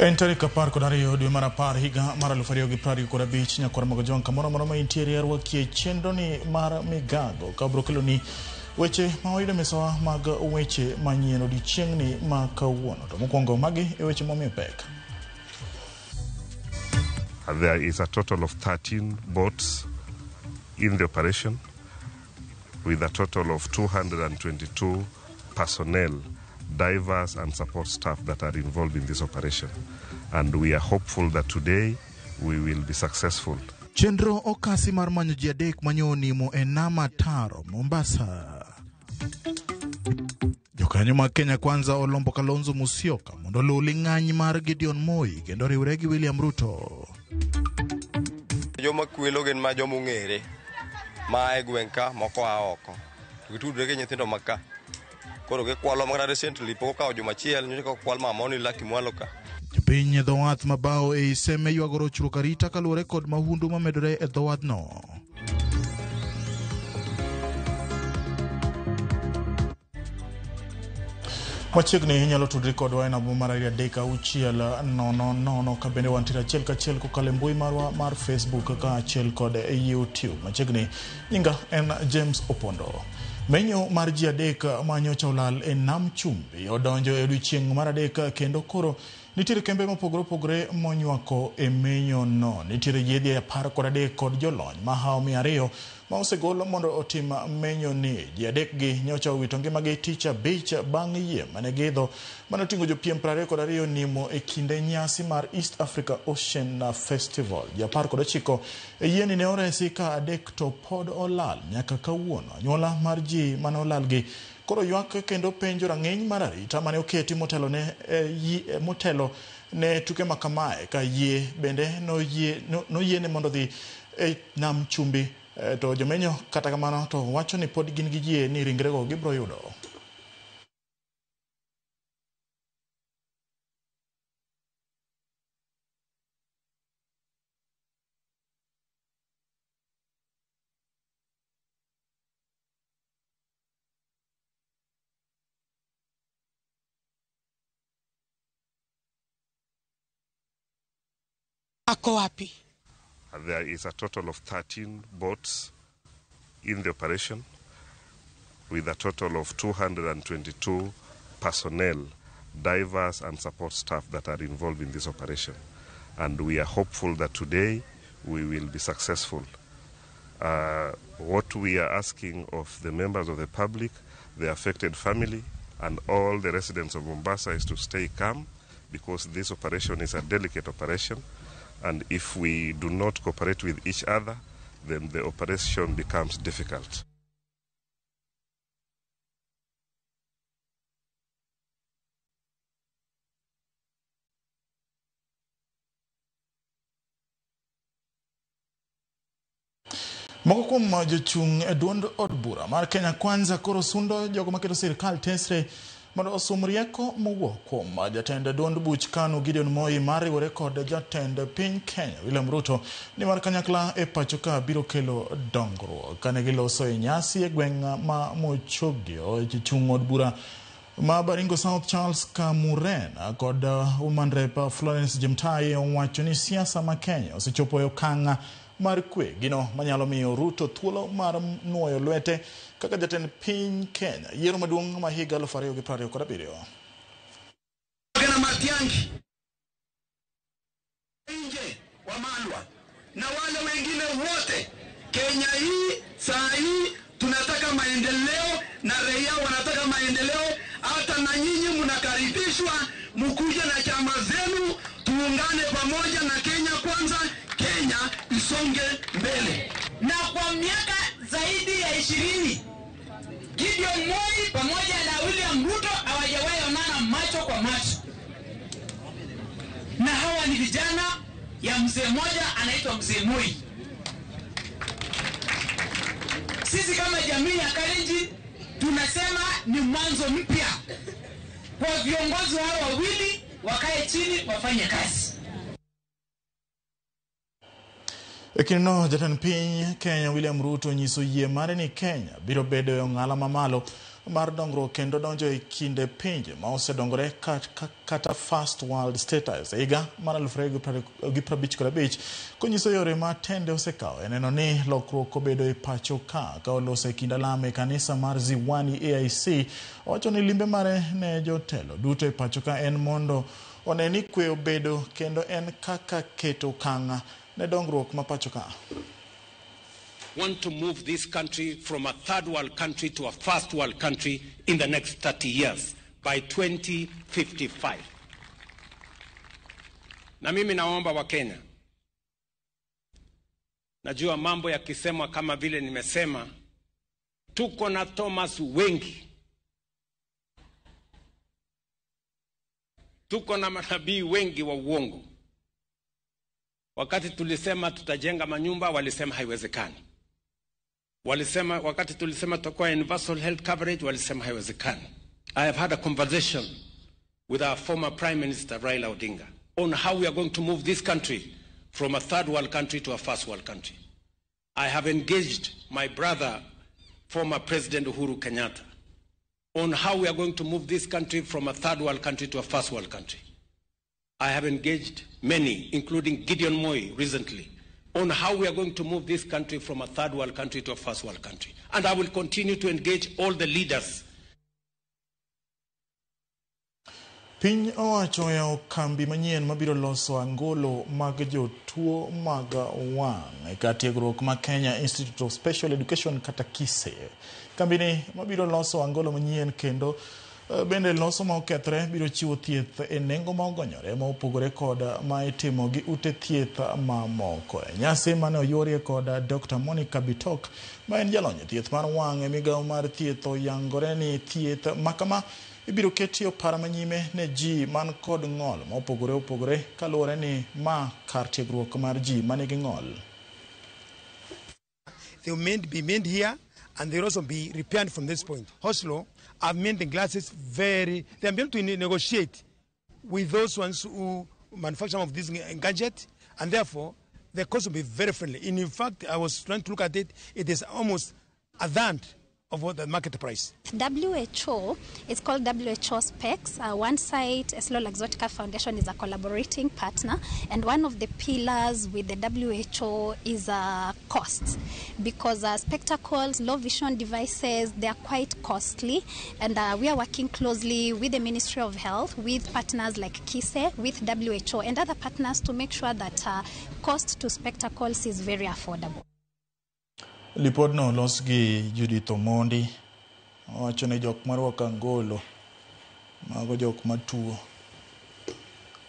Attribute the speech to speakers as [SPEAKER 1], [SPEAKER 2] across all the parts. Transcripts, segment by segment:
[SPEAKER 1] En tarik 12 dwe mar 10 higa mar 2025 nyakwar mag Ojwang' kamoro amora ma intiere arwaki e chenroni mar Migago ka biro keloni weche ma wayudo e mesawa mag weche manyien odiechieng'ni ma kawuono. To mokwongo magi e weche momiyo pek.
[SPEAKER 2] There is a total of 13 boats in the operation with a total of 222 personnel, divers and support staff that are involved in this operation. And we are hopeful that today we will be successful.
[SPEAKER 1] Chenro okasi mar manyo ji adek manyo onimo e nam Ataro, Mombasa. Jokanyo mag Kenya Kwanza olombo Kalonzo Musyoka mondo oluw ling'any mar Gideon Moi kendo riwre gi William Ruto.
[SPEAKER 3] Joma kwelo gin ma joma ong'ere ma e gweng' ka moko a oko. To gitudre gi nyithindo ma ka. Koro gikwalo makata recently pok okawo juma achiel nyocha okwal mama ni Lucky Mwalo ka.
[SPEAKER 1] Jopiny e dho wath mabao ei Seme ywago rochruok arita kaluwore kod mahundu mamedore e dho wadhno. Machiegni inyalo tudri kodwa e namba mar 23600 ka bende wantiere achiel kachiel kokalo e mbui marwa mar Facebook kaachiel kod YouTube. Machiegni nyinga en James Opondo. Menyo mar ji adek ma nyocha olal e nam chumbi odonjo e odiechieng' mar adek kendo koro nitiere kembe mopogore opogore monywako e menyo no. Nitiere yiedhi 13 kod jolony mahawo 200 ma osegol mondo otim menyo ni. Ji adek gi nyocha owito ngimagi tich abich bang' yie mane giidho mane oting'o jopiem 22 nimo e kinde nyasi mar East Africa Ocean Festival. Ji 19 e yieni ne oresi ka adek to pod olal nyaka kawuono. Anyuola mar ji mane olal gi koro ywak kendo penjo rang'iny mar arita mane oketi motelo ne, motelo ne tuke ma kamae ka yie bende noyiene mondo odhi e nam chumbi to jomenyo kata kamano to wacho ni pod gin gi yie ni ringrego gibiro yudo.
[SPEAKER 4] Ako wapi?
[SPEAKER 2] There is a total of 13 boats in the operation with a total of 222 personnel, divers and support staff that are involved in this operation. And we are hopeful that today we will be successful. What we are asking of the members of the public, the affected family, and all the residents of Mombasa is to stay calm, because this operation is a delicate operation, and if we do not cooperate with each other, then the operation becomes difficult.
[SPEAKER 1] Moko kuom jochung' e duond od bura mar Kenya Kwanza koro sundo jogo maketo sirikal tesre mondo osum rieko mowuok kuom jatend duond buch KANU Gideon Moi mar riwore kod jatend piny Kenya William Ruto nimar kanyakla e pacho ka biro kelo dongruok. Kane giloso e nyasi e gweng' ma Mochogio, jochung' od bura ma Baringo South Charles Kamuren kod Woman Rep Florence Jemtai owacho ni siasa ma Kenya osechopo e okang' mar kwe, gino manyalo miyo Ruto thuolo mar nuoyo lwete kaka jatend piny Kenya yiero maduong' ma higa 2027.
[SPEAKER 5] Kena Matiang'i nje Wamalwa na wale wengine wote, Kenya hii saa hii tunataka maendeleo na raia wanataka maendeleo. Hata na nyinyi mnakaribishwa mkuje na chama zenu, tuungane pamoja na Kenya Kwanza, Kenya isonge mbele.
[SPEAKER 4] Na kwa miaka zaidi ya 20 Gideon Moi pamoja na William Ruto hawajawahi onana macho kwa macho, na hawa ni vijana ya mzee mmoja anaitwa Mzee Moi. Sisi kama jamii ya Kalenjin tunasema ni mwanzo mpya kwa viongozi hao wawili, wakae chini wafanye kazi.
[SPEAKER 1] E kindeno jatend piny Kenya William Ruto onyiso yie mare ni Kenya biro bedo e ong'ala mamalo mar dongruok kendo donjo e kinde pinje ma osedongore kata first world status e higa mar 2055 konyiso yore ma tende osekawo e neno ni lokruok obedo e pacho ka oloso e kind alam e kanisa mar Ziwani AIC. Owacho ni limbe mare ne jotelo duto e pacho ka en mondo one ni kwe obedo kendo en kaka keto okang' ne dongruok ma pacho ka.
[SPEAKER 6] Want to move this country from a third world country to a first world country in the next 30 years by 2055. Na mimi naomba wa Kenya, najua mambo yakisemwa kama vile nimesema, tuko na Thomas wengi, tuko na manabii wengi wa uongo. Wakati tulisema tutajenga manyumba, walisema haiwezekani. Walisema, wakati tulisema tutakuwa universal health coverage, walisema haiwezekani. I have had a conversation with our former Prime Minister Raila Odinga on how we are going to move this country from a third world country to a first world country. I have engaged my brother, former President Uhuru Kenyatta, on how we are going to move this country from a third world country to a first world country. I have engaged many, including Gideon Moi recently, on how we are going to move this country from a third world country to a first world country. And I will continue to engage all the leaders.
[SPEAKER 1] Piny owacho oyawo kambi manyien mabiro loso angolo mag jotuo mag wang' e kar tiegruok ma Kenya Institute of Special Education kata KISE. Kambini mabiro loso angolo manyien kendo bende loso ma okethre biro chiwo thieth e nengo ma ogonyore ma opogore kod ma itimo gi ute thieth mamoko. E nyasi mane oyuorie kod Dr. Monica Bitok ma en jalony e thieth mar wang' e migawo mar thieth oyangore ni thieth makama ibiro keti opara manyime ne ji man kod ng'ol ma opogore opogore kaluwore ni ma kar tiegruok mar ji manigi ng'ol.
[SPEAKER 7] They will be made here and they will also be repaired from this point. Oslo have made the glasses very, they are able to negotiate with those ones who manufacture of this gadget, and therefore the cost will be very friendly. And in fact, I was trying to look at it, it is almost a third of what the market price.
[SPEAKER 8] WHO, it's called WHO Specs. One site, EssilorLuxottica Foundation is a collaborating partner, and one of the pillars with the WHO is costs, because spectacles, low vision devices, they are quite costly, and we are working closely with the Ministry of Health, with partners like KISE, with WHO and other partners to make sure that cost to spectacles is very affordable.
[SPEAKER 1] Lipodno olos gi Judith Omondi owacho ni jok marwako angolo mago jok matuo.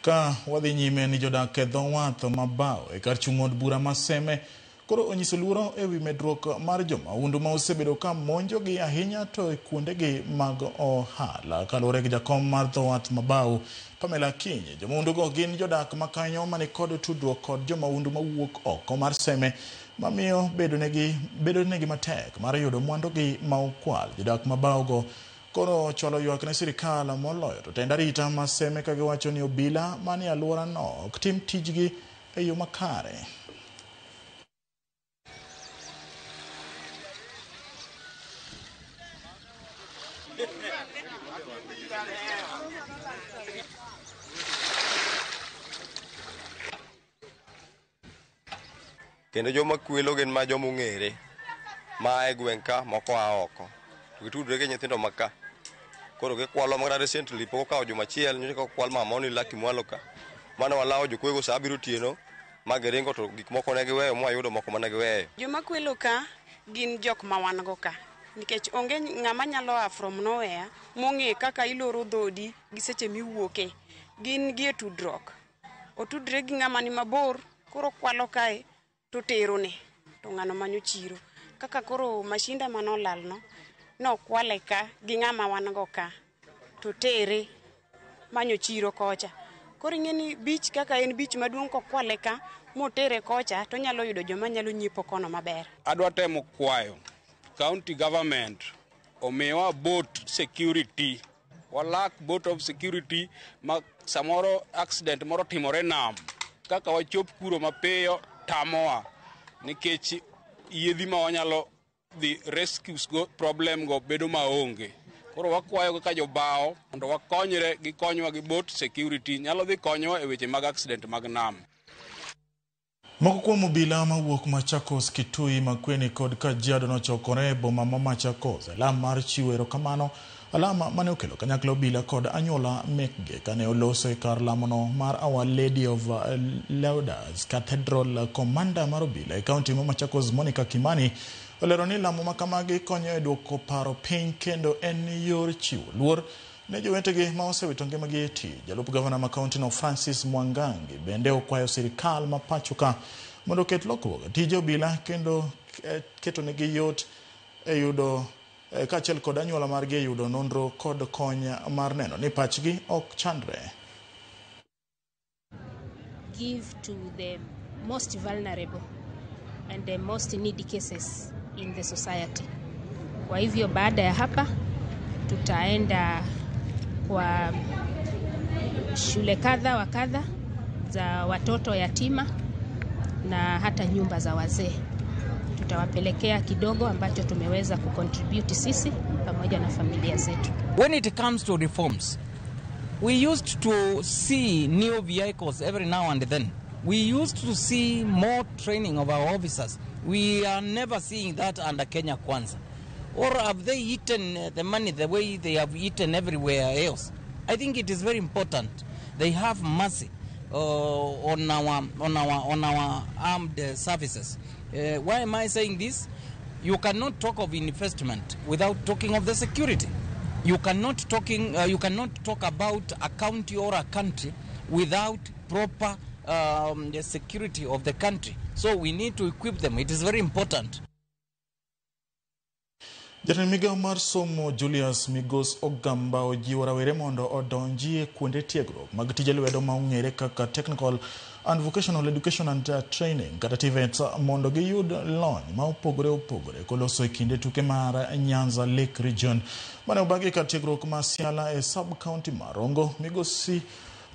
[SPEAKER 1] Ka wadhi nyime ni jodak e dho wath mabao e kar chung' od bura ma Seme koro onyiso luoro ewi medruok mar jomahundu ma osebedo ka monjogi ahinya to e kuondegi mag ohala. Kaluwore gi jakom mar dho wath mabao Pamela Akinyi, jomahundugo gin jodak makanyo mani kod tudruok kod jomahundu mawuok oko mar Seme mamiyo bedo negi matek mar yudo mwandugi ma okwal. Jodak mabaogo koro ochwalo ywak ne sirikal moloyo to tend arita ma Seme ka giwacho ni obila manie alworano ok tim tijgi e yo makare.
[SPEAKER 3] Kendo joma kwelo gin ma joma ong'ere ma e gweng' ka moko a oko to gitudre gi nyithindo ma ka. Koro gikwalo makata recently pok okawo juma achiel nyocha okwal mama ni Lucky Mwalo ka. Mane walawo jokwego sa 7 otieno ma giringo to gik moko ne giweyo mwayudo moko mane giweyo.
[SPEAKER 9] Joma kwelo ka gin jok ma wan go ka nikech onge ng'ama nyalo a from nowhere mong'e kaka iloro dhodi gi seche miwuoke. Gin gi e tudruok. Otudre gi ng'ama ni mabor koro kwalo kae to terone to ng'ano manyo chiro. Kaka koro mashinda manolalno nokwale ka gi ng'ama wan go ka to tere manyo chiro kocha. Koro ing'e ni beach kaka en beach maduong' kokwale ka motere kocha to nyalo yudo joma nyalo nyiepo kono maber.
[SPEAKER 10] Adwa temo kwayo county government omiwa boat security. Walak boat of security ma samoro accident moro timore nam kaka wachop kuro mapiyo tamowa nikech yiedhi ma wanyalo dhi rescues go problem go bedo maonge. Koro wakwayo kaka jobao mondo wakonyre gikonywa gi boat security nyalo dhi konyowa e weche mag accident mag nam.
[SPEAKER 1] Moko kuom obila mawuok Machakos, Kitui, Makueni kod Kajiado nochokore e boma ma Machakos e lam mar chiwo erokamano, alama mane okelo kanyakla obila kod anyuola mekgi kane oloso e kar lamono mar Our Lady of Lourdes Cathedral. Komanda mar obila e kaunti ma Machakos, Monica Kimani, olero ni lamo makamagi konyo e duoko paro piny kendo en yor chiwo luor ne jowetegi ma osewito ngimagi e tich. Jalup gavana ma kauntino Francis Mwangangi bende okwayo sirikal ma pacho ka mondo oket lokruok e tije obila kendo ketonegi yot e yudo kaachiel kod anyuola margi e yudo nonro kod kony mar neno ni pachgi ok chandre.
[SPEAKER 11] Give to the most vulnerable and the most needy cases in the society. Kwa hivyo baada ya hapa tutaenda kwa shule kadha wa kadha za watoto yatima na hata nyumba za wazee. Tutawapelekea kidogo ambacho tumeweza kucontribute sisi pamoja na familia zetu.
[SPEAKER 12] When it comes to reforms, we used to see new vehicles every now and then. We used to see more training of our officers. We are never seeing that under Kenya Kwanza. Or have they eaten the money the way they have eaten everywhere else? I think it is very important. They have mercy on our armed services. Why am I saying this? You cannot talk of investment without talking of the security. You cannot talk about a county or a country without proper the security of the country. So we need to equip them. It is very important.
[SPEAKER 1] Jatend migao mar somo Julius Migos Ogamba ojiwo rawere mondo odonji e kuonde tiegruok mag tije lwedo ma ong'ere kaka Technical and Vocational Education and Training kata TVET mondo giyud lony ma opogore opogore koloso e kinde tuke mar Nyanza Lake Region mane obagi kar tiegruok ma Siala e sub county ma Rongo.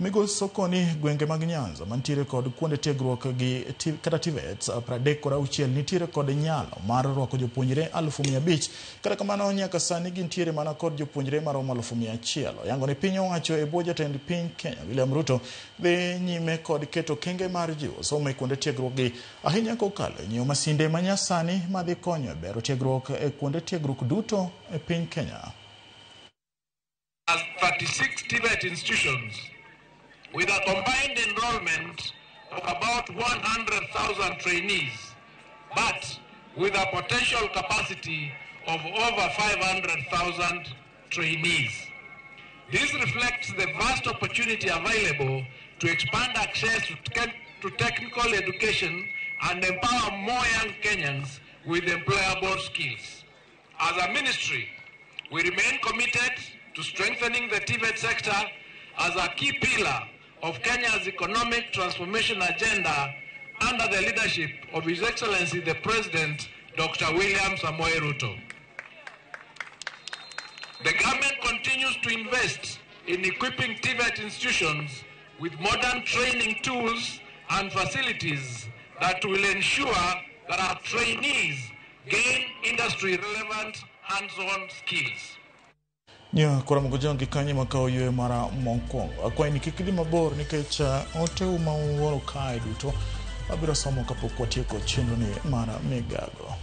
[SPEAKER 1] Migos okoni gwenge mag Nyanza mantiere kod kuonde tiegruok gi kata TVET 36 nitiere kod nyalo mar rwako jopuonjre 500,000. Kata kamano nyaka sani gintiere mana kod jopuonjre maromo 100,000. Oyango ni piny owacho e bwo jatend piny Kenya William Ruto dhi nyime kod keto kenge mar jiwo somo e kuonde tiegruok gi ahinya kokalo e nyiewo masinde manyasani madhi konyo e bero tiegruok e kuonde tiegruok duto e piny Kenya.
[SPEAKER 13] As 36 TVET institutions with a combined enrollment of about 100,000 trainees, but with a potential capacity of over 500,000 trainees. This reflects the vast opportunity available to expand access to technical education and empower more young Kenyans with employable skills. As a ministry, we remain committed to strengthening the TVET sector as a key pillar of Kenya's economic transformation agenda under the leadership of His Excellency the President, Dr. William Samoei Ruto. The government continues to invest in equipping TVET institutions with modern training tools and facilities that will ensure that our trainees gain industry-relevant hands-on skills.
[SPEAKER 1] Nya kora mogojongi kanye makao yue mara mokwongo. Akwayi ni kik idhi mabor nikech ote ma uoro kae duto abiro somo kapok watieko chenro ni mar migago.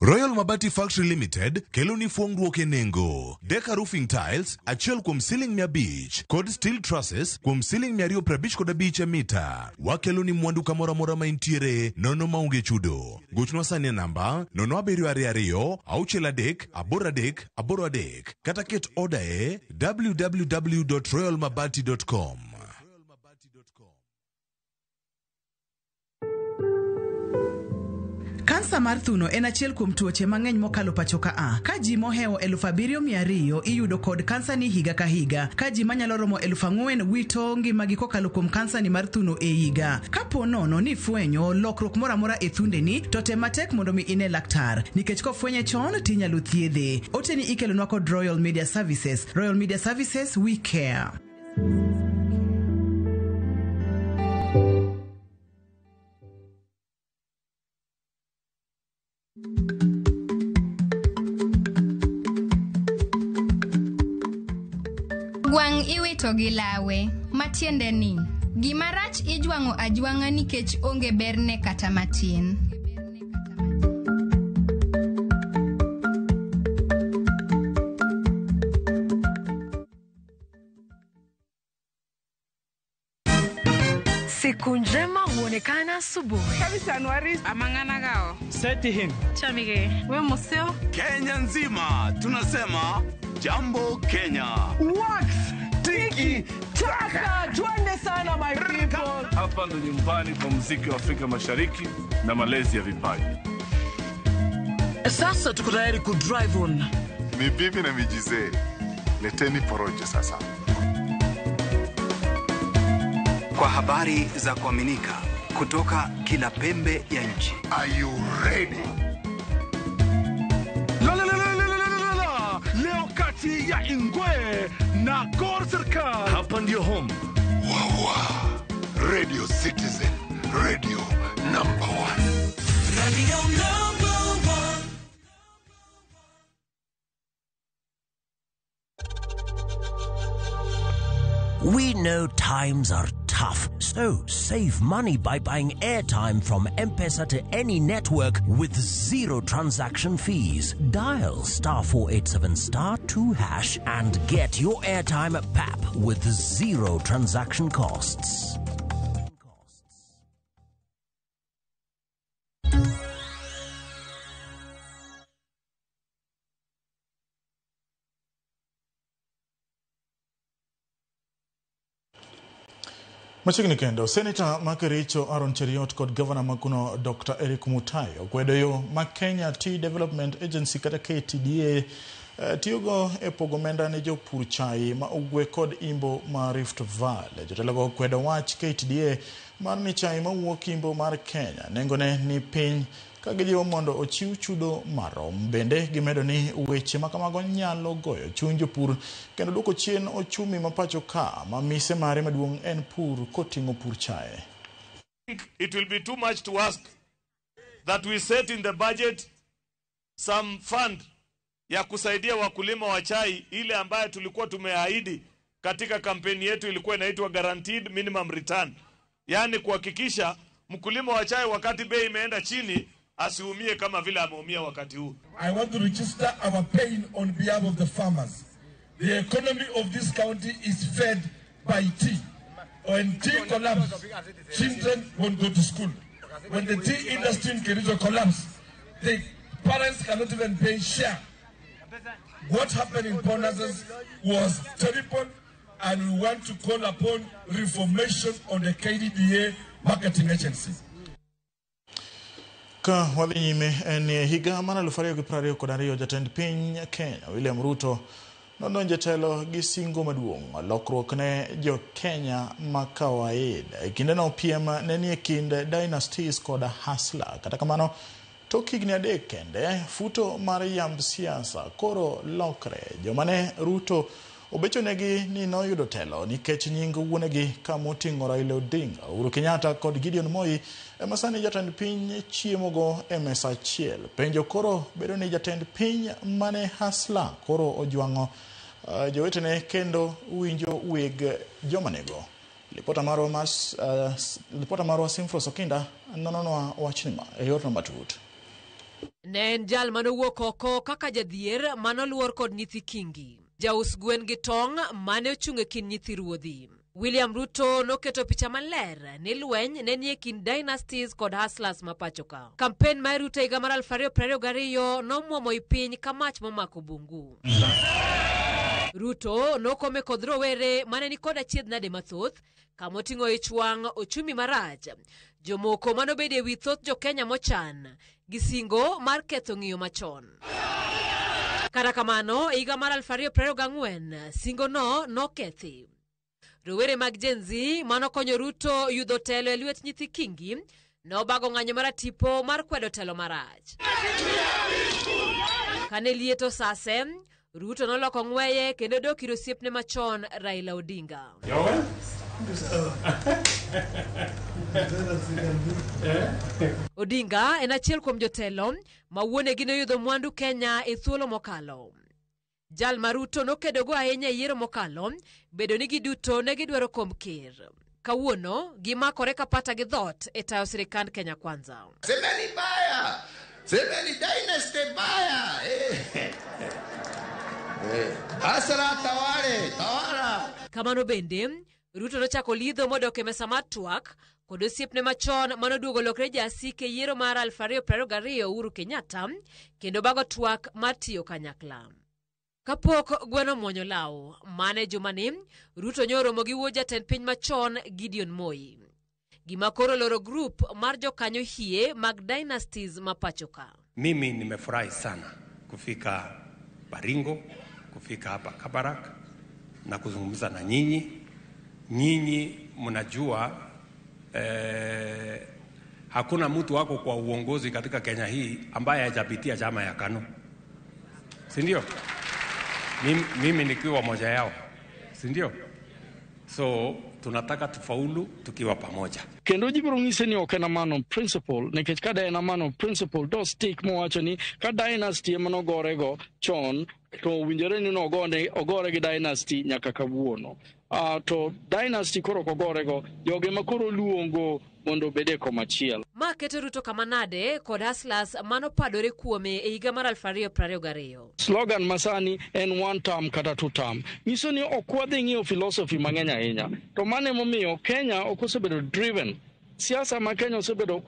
[SPEAKER 14] Royal Mabati Factory Limited kelo ni fuongruok e nengo. Deka Roofing Tiles achiel kuom siling 500 kod steel trusses kuom siling 255 e mita. Wakelo ni mwandu kamoro amora ma intiere nono maonge chudo. Gochnwa sani e namba 0722 63 83 83 kata ket oda e www.royalmabati.com.
[SPEAKER 15] Kansa mar thuno en achiel kuom tuoche mang'eny mokalo pacho ka a. Ka ji mohewo 7,200 iyudo kod kansa ni higa ka higa. Ka ji manyalo romo 4,000 wito ngimagi kokalo kuom kansa ni mar thuno e higa. Kapo nono ni fwenyo lokruok moro amora e thundeni, to tem matek mondo mi ine laktar. Nikech kofwenye chon tinyalo thiedhe. Oteni ikelonwa kod Royal Media Services. Royal Media Services, we care.
[SPEAKER 16] gi lawe, matiende ni gima rach ijwang'o ajwang'a nikech onge berne kata matin.
[SPEAKER 17] Siku njema huonekana asubuhi.
[SPEAKER 18] Chamige. We museo.
[SPEAKER 5] Kenya nzima tunasema jambo Kenya.
[SPEAKER 19] Wax tiki taka, twende sana my people.
[SPEAKER 20] Hapa ndo nyumbani kwa muziki wa Afrika Mashariki na malezi ya vipaji.
[SPEAKER 19] Sasa tuko tayari ku drive on.
[SPEAKER 21] Ni bibi na mijizee, leteni porojo sasa.
[SPEAKER 22] Kwa habari za kuaminika kutoka kila pembe ya nchi.
[SPEAKER 21] Are you ready?
[SPEAKER 20] La, la, la, la, la, la, la, la. Leo kati ya Ingwe na Gor Serikal. Hapa ndio home.
[SPEAKER 21] Wawa. Radio Citizen, radio number one.
[SPEAKER 23] Radio number one.
[SPEAKER 24] We know times are tough, so save money by buying airtime from M-Pesa to any network with zero transaction fees. Dial *487 *2# and get your airtime at PAP with zero transaction costs.
[SPEAKER 1] Machiegni kendo, Seneta ma Kericho Aaron Cheruiyot kod Gavana ma kuno Dr. Eric Mutai okwedo yo ma Kenya Tea Development Agency kata KTDA tiyogo e pogo omenda ne jopur chai ma ugwe kod imbo ma Rift Valley. Jotelogo okwedo wach KTDA mar ni chai mawuok imbo mar Kenya nengone ni piny ka gijiwo mondo ochiw chudo marom. Bende gimedo ni weche ma kamago nyalo goyo chuny jopur kendo duoko chien ochumi ma pacho ka ma mise mare maduong' en pur koting'o pur chae.
[SPEAKER 25] It will be too much to ask that we set in the budget some fund ya kusaidia wakulima wa chai ile ambayo tulikuwa tumeahidi katika kampeni yetu, ilikuwa inaitwa guaranteed minimum return. Yaani kuhakikisha mkulima wa chai wakati bei imeenda chini asiumie kama vile ameumia wakati huu.
[SPEAKER 26] I want to register our pain on behalf of the farmers. The economy of this county is fed by tea. When tea collapses, children won't go to school. When the tea industry in Kericho collapses, the parents cannot even pay share. What happened in Bonuses was terrible, and we want to call upon reformation on the KDDA marketing agency.
[SPEAKER 1] Ka wadhi nyime en higa mar 2022 jatend piny Kenya William Ruto nodonjo e telo gi singo maduong' lokruok ne jo Kenya ma kawaida. E kindeno piem ne nie kind dynasties kod hustler. Kata kamano tok higni 3 kende futo mar yamb siasa koro lokre. Joma ne Ruto obechonegi ni noyudo telo nikech nying wuonegi kamoting'o Raila Odinga, Uhuru Kenyatta kod Gideon Moi ema sani jatend piny chiemogo e mesa achiel. Penjo koro bedo ni jatend piny mane hustler koro ojwang'o jowetene kendo winjo weg jomanego. Lipota marwa Simfros Okinda nononwa wachni e yorno matut.
[SPEAKER 27] Ne en jal manowuok oko kaka jadhier manoluor kod nyithi kingi. Jaus gwen gi tong' mane ochung' e kind nyithi ruodhi. William Ruto noketo picha maler ni lweny ne nie kind dynasties kod hustlers ma pacho ka. Kampen mar Ruto higa mar 2022 nomwomo i piny ka mach momako bungu. Ruto nokome kod rowere mane ni kod achiedh nade mathoth kamoting'o ich wang', ochumi marach, jomoko manobedo ewi thoth jo Kenya mochan gi singo mar ketho ng'iyo machon. Kata kamano, higa mar 2024 singo no nokethi. Rowere mag Gen Z manokonyo Ruto yudo telo e lwet nyithi kingi nobago ng'anyo maratipo mar kwedo telo marach. Kane liet osase, Ruto noloko ng'weye kendo dok ir osiepne machon Raila Odinga. Odinga en achiel kuom jotelo ma wuonegi noyudo mwandu Kenya e thuolo mokalo. Jal ma Ruto nokedogo ahinya e yiero mokalo, bedo ni giduto ne gidwaro komb ker. Kawuono gimakore kapata gi dhoot e tayo sirikand Kenya Kwanza.
[SPEAKER 2] Semeni baya, semeni dynasty baya. Eh. Eh. Hasara tawale, tawala.
[SPEAKER 27] Kamano bende, Ruto nochako lidho modok e mesa mar twak kod osiepne machon manoduogo lokre jasike e yiero mar 2022 Uhuru Kenyatta kendo bago twak mar tiyo kanyakla. Kapok gweno omwonyo law, mana e jumani, Ruto nyoromo gi wuod jatend piny machon Gideon Moi. Gima koro loro grup mar jokanyo hie mag dynasties ma pacho ka.
[SPEAKER 3] Mimi nimefurahi sana kufika Baringo, kufika hapa Kabarak na kuzungumza na nyinyi. Nyinyi mnajua hakuna mtu wako kwa uongozi katika Kenya hii ambaye hajapitia chama ya KANU, si ndio? Mimi nikiwa moja yao, si ndio? So tunataka tufaulu tukiwa pamoja.
[SPEAKER 4] Kendo ji biro ng'ise ni ok en a man of principle, nikech ka de en a man of principle to stick mowacho ni ka dynasty ema nogorego chon to owinjore ni nogone ogore gi dynasty nyaka kawuono. To dynasty koro ok ogorego, joge ma koro luongo mondo obed e komachielo.
[SPEAKER 27] Ma keto Ruto kama nade kod hustlers manopadore kuome e higa mar 2022.
[SPEAKER 4] Slogan masani en one term kata two term. Nyiso ni ok wadhi ng'iyo philosophy mang'eny ahinya. To mano emomiyo Kenya ok osebedo driven. Siasa ma Kenya osebedo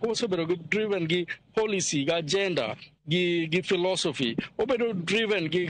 [SPEAKER 4] driven gi policy, gi agenda, gi philosophy. Obedo driven gi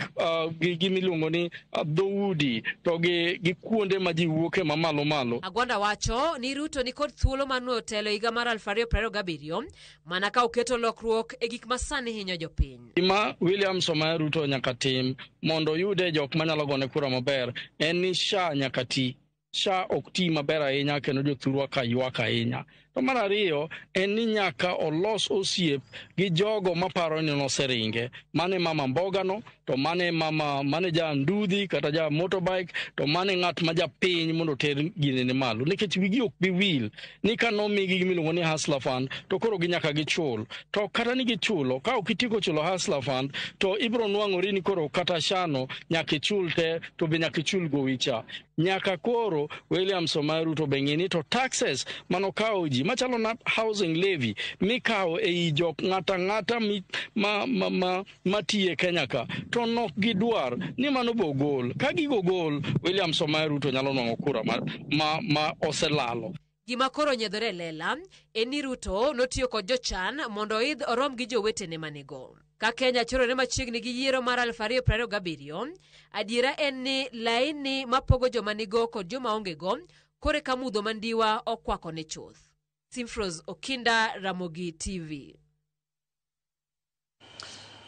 [SPEAKER 4] gimiluongo ni dhoudi to gi kuonde ma ji wuoke mamalo malo.
[SPEAKER 27] Agwanda wacho ni Ruto ni kod thuolo mar nuoyo telo higa mar 2027 mana ka oketo lokruok e gik ma sani hinyo jopiny.
[SPEAKER 4] Gima William Samoei Ruto nyaka tim mondo oyude jok manyalo gone kura maber en ni SHA nyaka ti. SHA ok ti maber ahinya kendo jothurwa ka ywak ahinya. To mar ariyo en ni nyaka olos osiep gi jogo maparo ni noseringe. Mane mama mboga no, to mane mama mane ja ndudhi kata ja motorbike, to mane ng'at ma japiny mondo oter ginene malo. Nikech wigi ok bi wil ni ka nomigi gimiluongo ni Hustler Fund to koro ginyaka gichul. To kata ni gichulo, ka ok itieko chulo Hustler Fund to ibiro nwang'ori ni koro kata shano nyaka ichul te to be nyaka ichul gowi cha. Nyaka koro William Samoei Ruto be ng'e ni to taxes manokawo ji machalo na housing levy mikawo ei jok ng'ata ng'ata matiye Kenya ka to nok gidwar ni mano bo gol. Ka gigo gol, William Samoei Ruto nyalo nwang'o kura ma oselalo.
[SPEAKER 27] Gima koro nyiedhore lela en ni Ruto notiyo kod jochan mondo oidh orom gi jowetene manego. Ka Kenya chorore machiegni gi yiero mar 2027, adiera en ni laini mapogo joma nigo kod joma ongego kore ka mudho mandiwa okwako ne chuth. Simfros Okinda, Ramogi TV.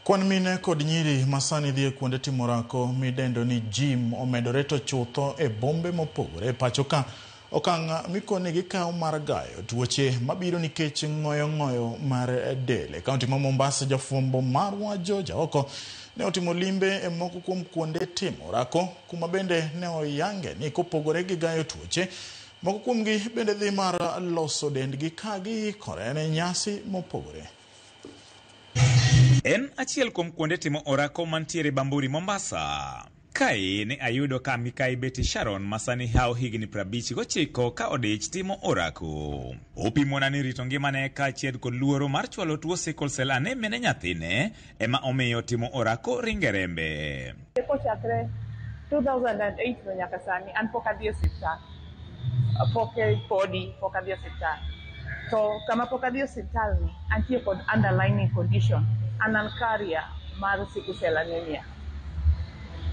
[SPEAKER 1] Kwan mine kod nyiri masani dhi e kuonde timo orako midendo ni gym omedore to chutho e bombe mopogore pacho ka. Okang' mikoni gikawo mar gayo tuoche mabiro nikech ng'oyo mar del. E kaunti ma Mombasa, jafwambo marwa George Aoko ne otimo limbe e moko kuom kuonde timo orako, kuma bende ne oyange ni kopogore gi gayo tuoche, moko kuomgi bende dhi mar loso dendgi ka giikore ne nyasi mopogore.
[SPEAKER 6] En achiel kuom kuonde timo orako mantiere Bamburi, Mombasa. Kae ne ayudo ka Mikai Betty Sharon masani hao higni 59 ka odich timo orako. Opimona ni rito ngimane kaachiel kod luoro mar chwalo tuo sickle cell anemia ne nyathine ema omiyo timo orako ringe rembe.
[SPEAKER 7] Kochakre 2008 no nyaka sani an pok adhi e osiptal. Pok adhi e osiptal. To kama pok adhi e osiptal ni antie kod underlying condition. An an carrier mar sickle cell anemia.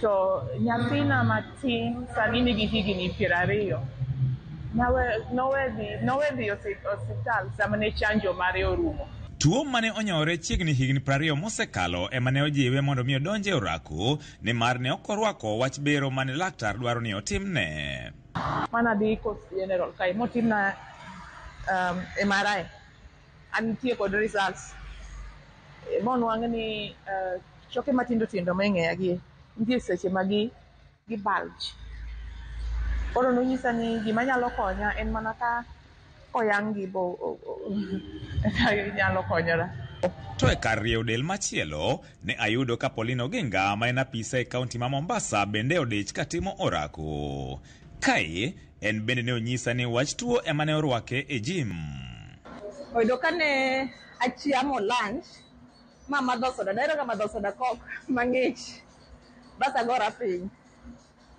[SPEAKER 7] To nyathina matin sani nigi higni 20. Nowe dhi osiptal sama ne chanjo mare orumo.
[SPEAKER 6] Tuo mane onyore chiegni higni 20 mosekalo ema ne ojiwe mondo mi odonje orako nimar ne ok orwako wach bero mane laktar dwaro ni otimne.
[SPEAKER 7] Mana dhi Coast General kae motimna MRI. Antie kod results. Monwang' ni choke matindo tindo meng'eya gi nitie seche ma gi bulge. Koro nonyisa ni gima nyalo konya en mana ka koyang' gi bo nyalo konyora.
[SPEAKER 6] To e kar rieyo del machielo, ne ayudo ka Pauline Oginga ma en apisa e kaunti ma Mombasa bende odich katimo orako. Kae, en bende ne onyisa ni wach tuo ema ne orwake e gym.
[SPEAKER 8] Oyudo kane achiamo lunch ma amadho soda, dahero ga madho soda coke mang'ich. Bas agora piny.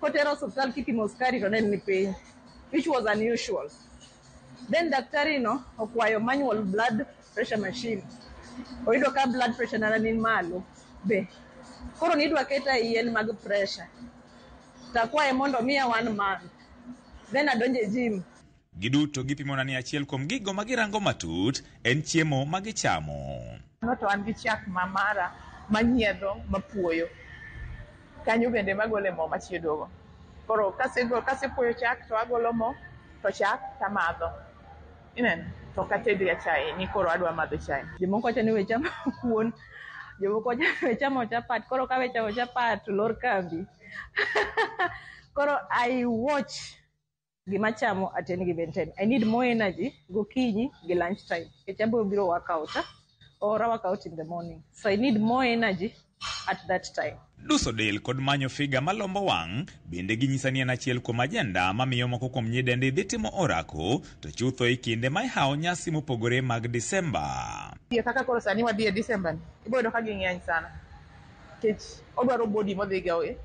[SPEAKER 8] Kotera osuptal kipimo sukari to ne ni piny, which was unusual. Then daktari no okwayo manual blood pressure machine. Oyudo ka blood pressure na ni malo be. Koro nidwa keta e yien mag pressure. Takwaye mondo miya 1 month. Then adonjo e gym.
[SPEAKER 6] Giduto gipimona ni achiel kuom gigo ma girango matut en chiemo ma gichamo.
[SPEAKER 7] No to an gi chak ma mara manyiedho mapuoyo. Kanyo bende magole mo machiedogo. Koro kasepuoyo chak to agolo mo to chak tamadho. Ineno? To ok atedga chai ni koro adwa madho chai.
[SPEAKER 8] Jomoko wacho ni we chamo kuon, jomoko wacho ni we chamo chapat. Koro ka we chamo chapat to lor kambi. Koro I watch gima chamo at any given time. I need more energy gokinyi gi lunch time. Nikech abiro biro workout, or I work out in the morning. So I need more energy at that time.
[SPEAKER 6] Duso del kod manyo figa malombo wang' bende ginyisa ni en achiel kuom ajenda mamiyo moko kuom nyidendi dhi timo orako to chutho e kinde ma ihawo nyasi mopogore mag Disemba.
[SPEAKER 7] Kaka koro sani wadhi e Disemba ni, ibiro yudo ka ging'eny sana. Nikech odwaro body modhigo e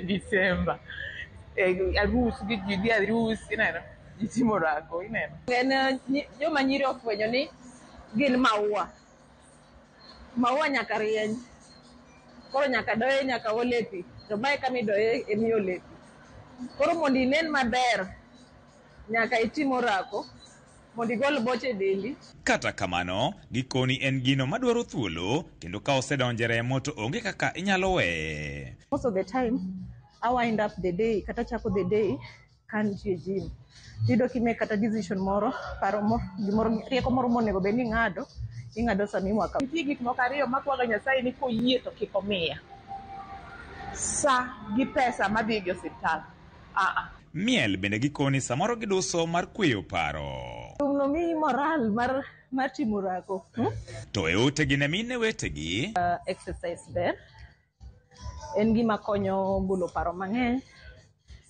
[SPEAKER 7] Disemba. Arus, ji dhi arus, ineno? Ji timo orako, ineno?
[SPEAKER 8] En joma nyiri ofwenyo ni gin maua. Maua nyaka rieny. Koro nyaka doye, nyaka ole pi. To mae kama idoye ema iole pi. Koro mondo inen maber, nyaka itim orako mondo igol boche e dendi.
[SPEAKER 6] Kata kamano, gikoni en gino madwaro thuolo kendo ka osedonjo e remo to onge kaka inyalo weye.
[SPEAKER 8] Most of the time, I wind up the day, kata chako the day, ka antie gym. Iyudo kimake kata decision moro, paro moro, gimoro, rieko moro monego bed ni ing'ado, ing'ado sama iwaka.
[SPEAKER 7] Nitie gik moko ariyo makwaga Nyasaye ni koyie to kik omiya. Sa gi pesa madhi go osiptal.
[SPEAKER 6] Miel bende gikoni samoro giduso mar kweyo paro.
[SPEAKER 8] Thumno miyi moral mar timo orako.
[SPEAKER 6] To e utegi ne mine wetegi.
[SPEAKER 8] Exercise ber. En gima konyo golo paro mang'eny.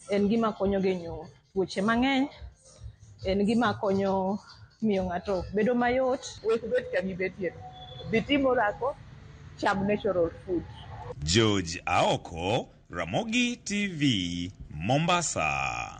[SPEAKER 8] En gima konyo geng'o tuoche mang'eny. En gima konyo miyo ng'ato bedo mayot.
[SPEAKER 7] Wek bet kama ibetie. Dhi tim orako, cham natural food.
[SPEAKER 6] George Aoko, Ramogi TV, Mombasa.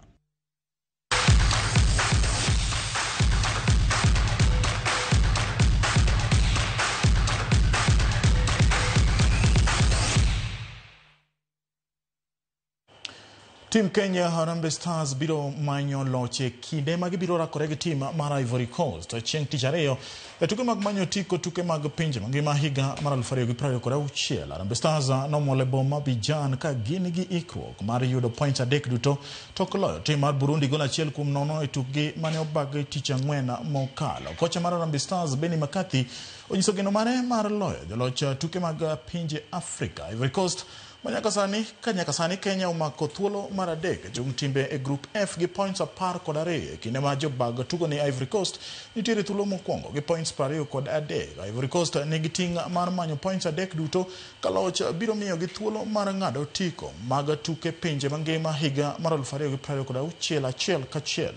[SPEAKER 1] Team Kenya Harambee Stars biro manyo loch e kinde ma gibiro rakore gi tim mar Ivory Coast chieng' tich ariyo e tuke mag manyo otiko tuke mag pinje mangima higa mar 2026. Harambee Stars nomol e boma Abidjan ka gin gi ikruok mar yudo points 3 duto tok loyo tim mar Burundi gol 1-0 e tukgi mane obag tich ang'wen mokalo. Kocha mar Harambee Stars Benni McCarthy onyiso geno mare mar loyo joloch tuke mag pinje Afrika. Ivory Coast nyaka sani Kenya omako thuolo mar 3 chung' timbe e Group F gi points 12 e kinde ma jobag tugo ni Ivory Coast nitiere thuolo mokwongo gi points 23. Ivory Coast nigi ting' mar manyo points 3 duto ka loch biro miyogi thuolo mar ng'ado otiko mag tuke pinje mangima higa mar 2026 achiel kachiel.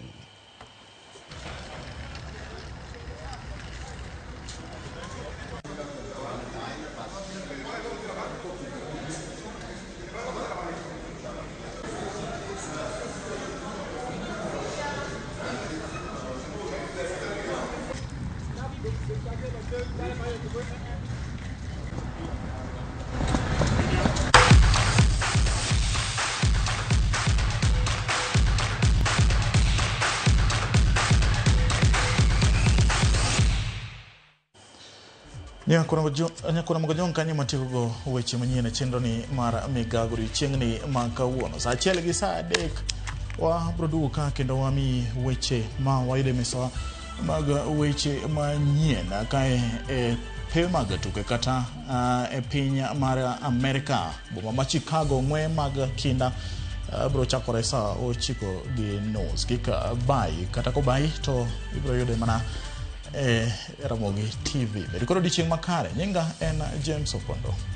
[SPEAKER 1] Nyakora Mogojong kanyo matieko go weche manyien e chenro ni mar migago odiochieng'ni ma kawuono. Saa 1 gi saa 3 wabro duogo ka kendo wami weche ma wayudo e mesawa mag weche manyien kae e pewe mag tuke kata e piny mar Amerika, boma ma Chicago, ng'we mag kinda bro chakore saa 9:30. Kik bai, kata kobai to ibro yude mana e Ramogi TV. Bed kod odiechieng' makare. Nyinga en James Opondo.